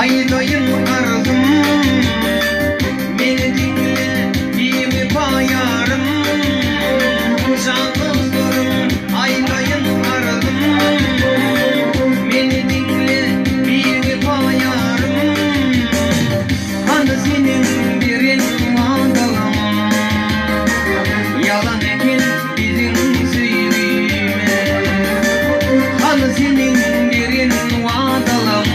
Aýdaýyn arzym. Meni diňle biwepa ýarym. Jan dostlarym, aýdaýyn arzym. Meni diňle biwepa ýarym. Hany seniň beren wadalaň? Ýalan eken biziň söýgimiz. Hany seniň beren wadalaň?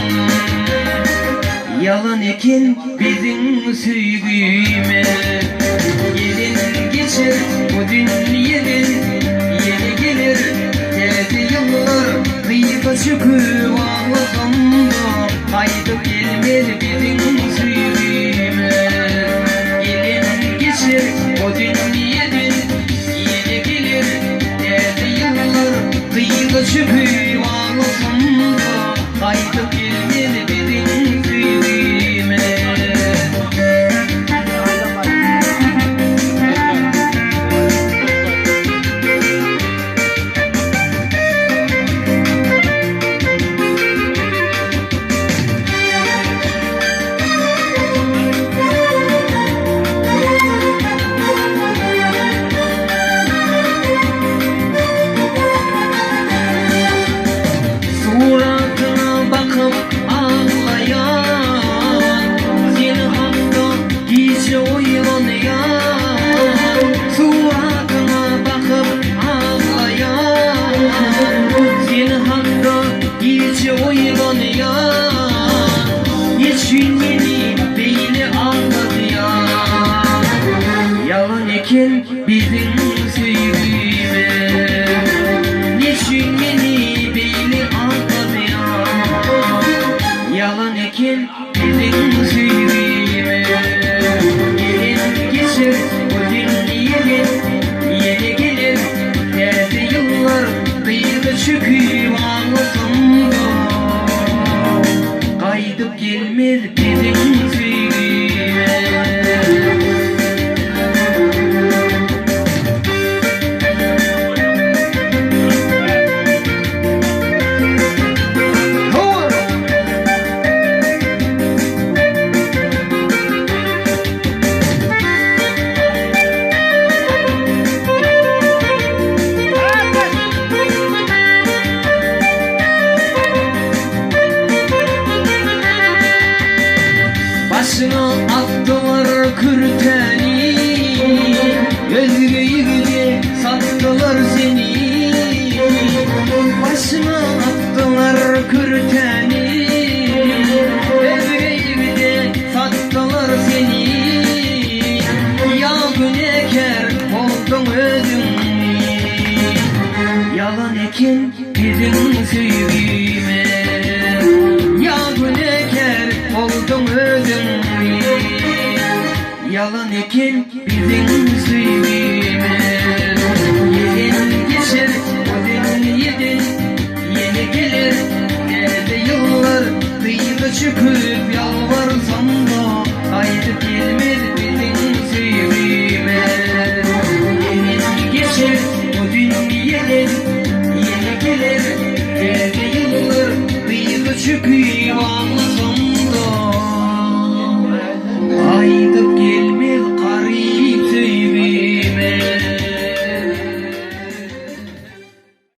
Ýalan eken biziň söýgimiz. Gelen geçer bu dünýeden, ýene geler täze ýyllar. Gyza çöküp aglasam-da, gaýdyp gelmez biziň söýgimiz. Gelen geçer bu dünýeden, ýene geler täze ýyllar. Gyza çöküp aglasam-da, gaýdyp gelmez biziň söýgimiz. Suratyňa bakyp aglaýan, Sen hakda gije oýlanýan. Suratyňa bakyp aglaýan, Sen hakda gije oýlanýan. Neçün meni beýle aldadýaň? Ýalan eken biziň söýgimiz. Neçün meni beýle aldadýaň? Ýalan eken biziň söýgimiz. Gelen geçer bu dünýeden, ýene geler täze ýyllar. Gyzy çöküp aglasam-da, gaýdyp gelmez biziň söýgimiz. Başyňa atdylar kürtäni, Özge ýigide satdylar seni. Başyňa atdylar kürtäni, Özge ýigide satdylar seni. Ýa günäkär bolduň özüňmi? Ýalan eken biziň söýgimiz. Ýa günäkär bolduň özüňmi? Ýalan eken biziň söýgimiz. Gelen geçer bu dünýeden, ýene geler täze ýyllar. Dyza çöküp ýalbarsam-da, gaýdyp gelmez biziň söýgimiz. Gelen geçer bu dünýeden, ýene geler täze ýyllar. Dyza çöküp aglasam-da, gaýdyp gelmez.